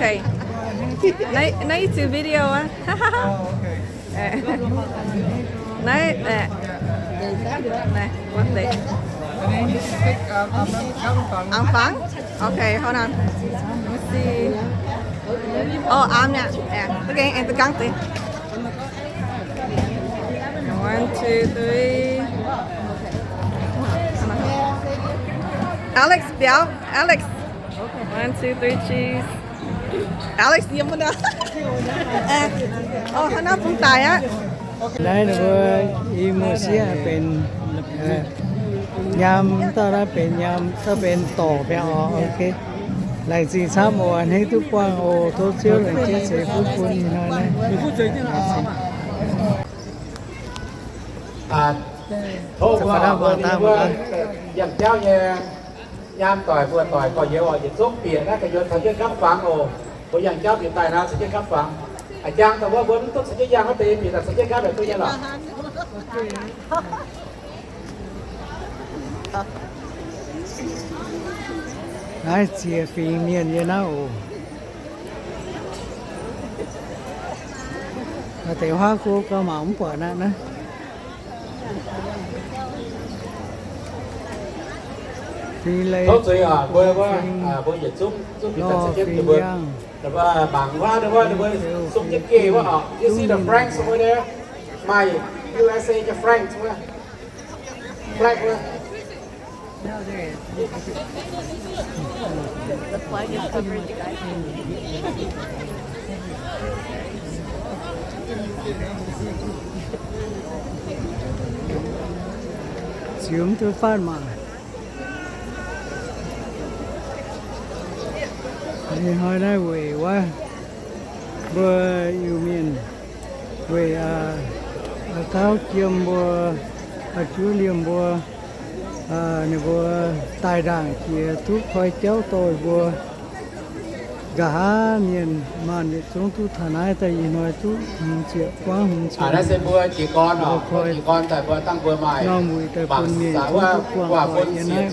Okay. Naaiv, naaiv ih ziouc video aqv. Naaiv, naaiv, naaiv, what the? Aengx fangx? Okay, hold on. Let's see. Oh, arm naaiv. Yeah. Okay, and the gang thing. One, two, three. Alex, biaux. Alex. One, two, three, cheese. Alex, yiem wuov nor. Ov, hnangv naaiv bung daic aqv. Naaiv ninh mbuo i muoz-sieqv benx nyaam, dauh naaiv benx nyaam, dauh benx dorc biauv oc. Ok. Laengz zingh camv oc, a'hneiv duqv buangh oc. Tov Ziouv laengz jienv ceix fuqv bun ih hnoi naaiv. Tov mbuo yangh jauv nyei nyaam doic, mbuo doic gorx-youz oc, yietc zungv bieqc naaiv gu'nyuoz caux jienv nqapv fangx oc. Mbuo yangh jauv bieqc daaih naaiv caux jienv nqapv fangx. A'jang daaih wuov mbuo mv duqv caux jienv yangh wuov deix bieqc daaih caux jienv nqapv yaac duqv nyei lorqc. Naaiv ziex fingx mienh nyei naaiv oc. Maaih deix huaav go gauh mangc mv buatc aqv naaiv. Fingx Leiz, Tov zuiz oc, mbuo, mbuo, fingx, mbuo yietc zungv, zungv bieqc daaih caux jienv mbuo. Mangc huaav wuov, mbuo sung jienv geh wuov oc. You see the flags over there? Maaih U S A nyei flags wuov. Flag wuov. Ziux mv duqv fatv maah. Ih hnoi naaiv weic wuov mbuo Iu-Mienh, weic a'gauv jiem mbuo, a'juv liemh mbuo, ninh mbuo daaih ndaangc jiex duqv koi jauv doix mbuo. Nqa'haav mienh maanh yietc zungv duqv taux naaiv daaih ih hnoi duqv hmz ziepc buangv hmz ziepc. Naaiv se mbuo jiez gorn oc, mbuo jiez gorn daaih mbuo dangh mbuo maaih norm wuic daaih bun mienh duqv buangh doic yiem naaiv.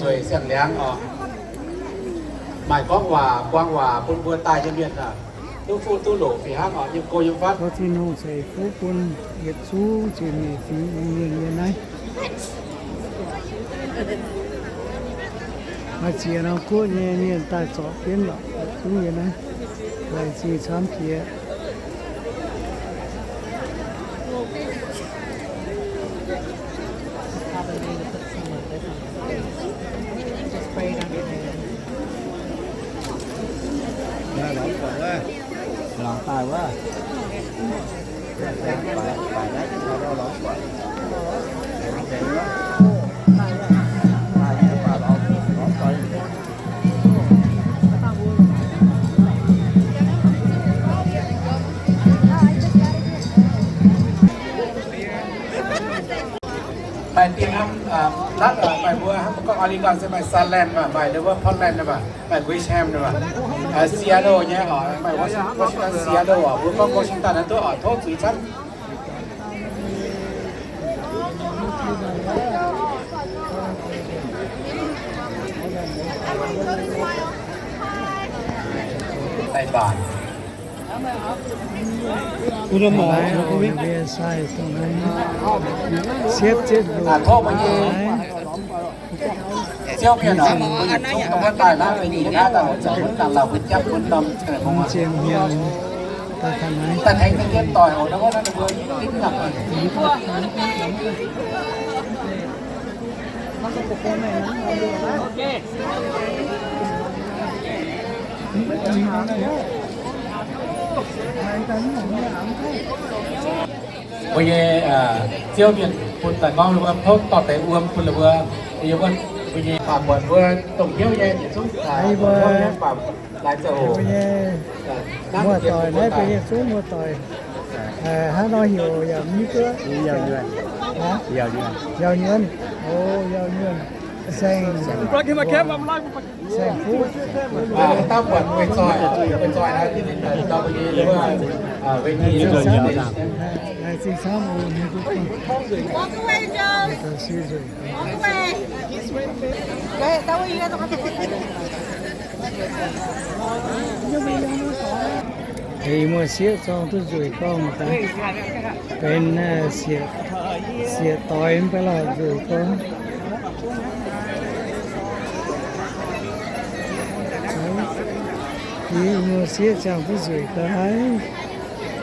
Maaih gorngv waac buang waac bun mbuo daaih nyei mienh aah, duqv fuqv duqv loc fih hnangv oc, yiem go yiem fatv. Tov Tin-Hungh ceix fuqv bun yietc zungv ziex nyeic fingx Iu-Mienh yiem naaiv. Maaih ziex norm guoqv nyei mienh daaih zorpc jienv lorqc, yietc zungv yiem naaiv. Laengz zingh camv jiex. Maaih dien hnamv, latv maaih mbuo hnamv gorngv Oregon se maaih Salem, maaih wuov Portland, maaih Gresham, Seattle nyei oc, maaih Washington, Seattle oc, mbuo gorngv Washington naaiv duqv oc, tov zuiz camv. Daaih mbaatc. Tov mbuo nyei Ziouv mienh oc, mbuo yietc zungv dongh wuov daaih naaiv, mbuo nyic naaiv daaih, mbuo zoux wuov dangh lauh mbuo jangv wuov norm mungz daaih tengx jienv doic oc, wuov naaiv mbuo mv nangc. Mbuo nyei Ziouv mienh bun daaih gorngv mbuo tov dorh deix wuom bun mbuo, mbuo nyei baac buatc mbuo dongh hnyouv nyei yietc zungv daaih mbuo nyei baac laaix zoux hoc. Muoz-doic naaiv benx yietc zungv muoz-doic. Hnangv nor heuc yaac mv hiuv duqv. Yauh Nyuonh. O, Yauh Nyuonh. Saeng, Saeng Fuqv. Dauh buatc weic zoih, weic zoih naaiv, Walk away, Joe. Walk away. Ih muoz-sieqv zorng duqv nzueic gorngv daaih, benx sieqv, sieqv doix mv baac lorqc nzueic gorngv. Ih muoz-sieqv ziangh duqv nzueic daaih,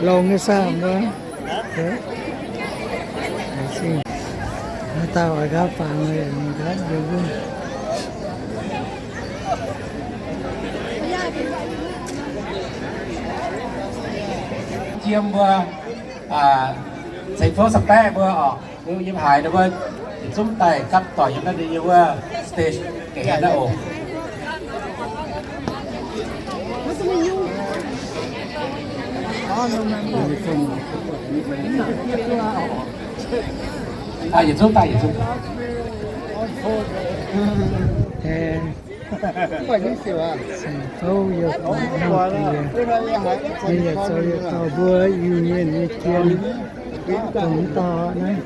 longx nyei saah mbuo. Haaix dauh oix nqaapv fangx, nqaapv nzunc. Jiem mbuo, ceix fouv sa'baeqv mbuo oc, yiem haaix ninh mbuo yietc zungv daaih gapv doic yiem naaiv, yiem wuov stage ga'hlen naaiv oc. Yietc zungv daaih, yietc zungv. Ceix fouv yiem naaiv diex, yie yaac zoux yietc dauh mbuo Iu-Mienh nyei jien, dongh dauh naaiv.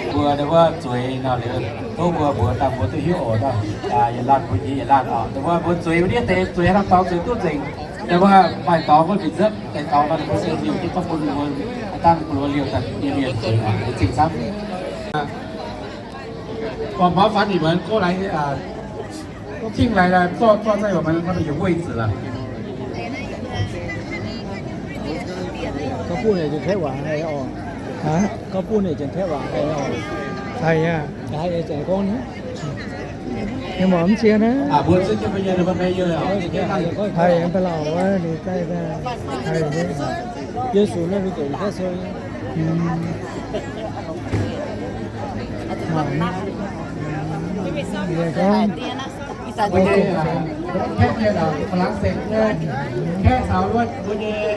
Mbuo wuov zueiz nor liuz, tov mbuo mbuox daaih mbuo duqv hiuv oc. Yietc laanh mbuo nyei yietc laanh oc. Mbuo mbuo zueiz wuov deix zueiz haaix norm dorngx zueiz duqv nzengc. Wuov maaih dorngx wuov mbic nzutv deix dorngx nor, mbuo se liouh jienv gorngv bun mbuo dangh mbuo liouh daaih mienh mienh zueiz oc, zingh camv. Gorngv mauv faan ninh mbuo gorngv lai, gorngv cingv lai, zorqv zorqv zai mbuo mangc gorngv有位置了. เขาพูดเนี่ยจะแค่หวังไงอ๋อ ฮะ เขาพูดเนี่ยจะแค่หวังไงอ๋อ ใครอ่ะ ใครจะแจ้งกล้องนี้ ยังบอกมันเชียร์นะ ใครยังไปเหล่าว่าดีใจได้ ใครเนี่ย 耶稣那个给他说 อืม หวัง เดี๋ยวก็ Mbuo nyei, Kentv nyei, Faa^lang^se nyei, Kentv caux wuov mbuo nyei.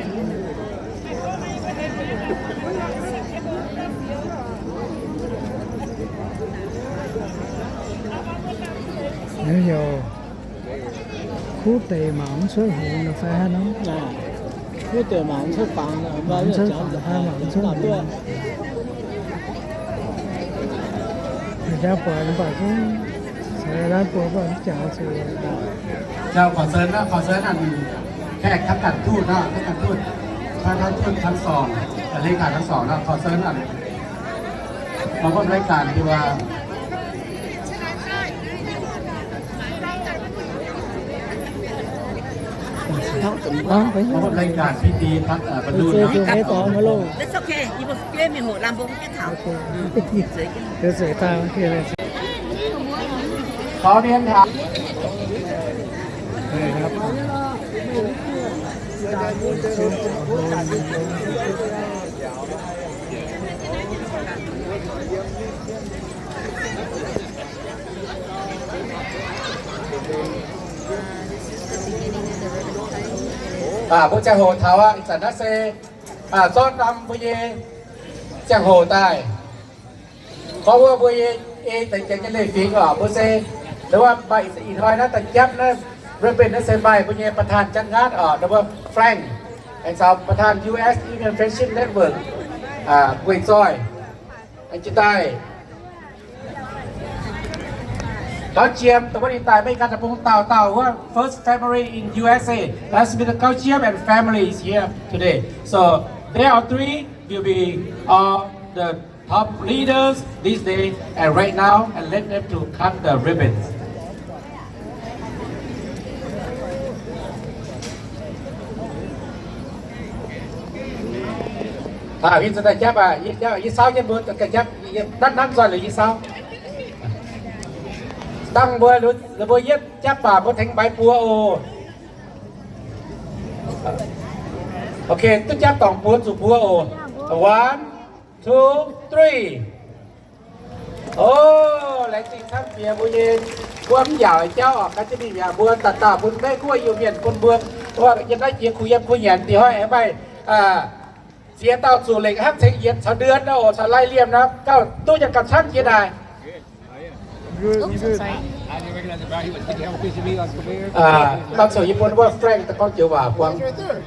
Naaiv heuc kuv deix mangc mv cuotv hngongx nor fai haaix nor? Kuv deix mangc mv cuotv fangx nor, mangc mv cuotv fangx, mangc mv cuotv hngongx. Ninh jaa buatc mv baac zungv caux laanh buo mv baac mv jangx zuqc. Jauv-korv-sen, korv-sen naaiv, แขก ทัพการทูต naaiv, ทัพการทูต ท่าน ท่านทูตทั้งสอง เลขาทั้งสอง naaiv, ขอเชิญ naaiv. Mangc wuov รายการ ที่ว่า mangc wuov รายการ พิธีพัด เอ่อ บอลลูน เนาะ It's okay. You will play me whole lambo. It's okay. ขอเรียนถาม Aa, mbuo ziangh hoc taux aqv. Ih zanc naaiv se, aa, zorqv norm mbuo nyei ziangh hoc daaih. Gorngv wuov mbuo nyei ei deix janx nyei leiz-fingx oc, mbuo se, ndau wuov maaih ih hnoi naaiv da'japv naaiv ribbon naaiv se maaih mbuo nyei ประธานจัดงาน oc, ndau wuov Frank, aengx caux ประธาน U S Iu-Mienh Friendship Network, aa, weic zoih, aengx jiex daaih gauv jiem dongh wuov ninh daaih Meiv ganh deic-bung dauh dauh wuov first family in U S A. That's Mister Gauv Jiem and family is here today. So there are three will be all the top leaders this day and right now, and let them to cut the ribbons. Aa, yie za'gengh japv aqv, yie japv, yie saauv jienv mbuo ganh japv, yie nanv nanv nzoih liuz yie saauv. Dangh mbuo, mbuo yietv japv baac mbuo tengx mbaix buoz oc. Ok, duqv japv dorngc buoz zuqc buoz oc. One, two, three. O, laengz zingh camv bieqc mbuo nyei, mbuo mv yaauc jauv oc, gan jienv mingh yaac mbuo dauh dauh bun maiv guoqv Iu-Mienh bun mbuo, yiem naaiv jiex kuh yiem kuh nyanc dingc hnoi aengx maaih ziex dauh zuqc lengc hnangv ceng yietc caux nduen nor oc, caux lai liemh nor gauh duqv nyei gauh camv jiex daaih. Didn't recognize the guy. He was, did he have a piece of meat on the conveyor? Aa, dangh ziouc yie mbuo wuov Frank daaih gorngv joux waac buangv.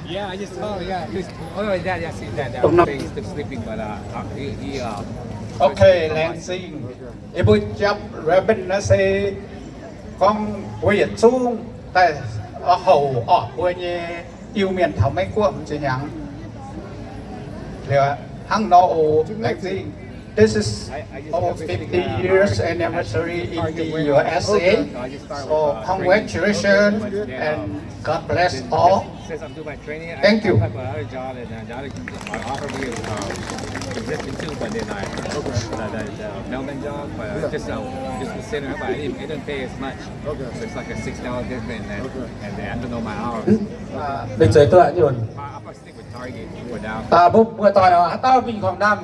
Yeah, I just saw, yeah. He was, oh, yeah, yeah, I see that. Dongh norm. He's still sleeping, but, uh, uh, he, he, uh, okay, laengz zingh. Yie mbuo japv ribbon naaiv se gorngv mbuo yietc zungv daaih houc orqc mbuo nyei Iu-Mienh taux Meiv-Guoqv m'zing hnyangx. Liuz hnangv nor oc, laengz zingh. This is our fifty years anniversary in the U S A. So congratulations and God bless all. Thank you. Ninh zueiz duqv nyunc. Aa, mbuo muoz-doic oc, haaix dauh mingh kongx ndaamv.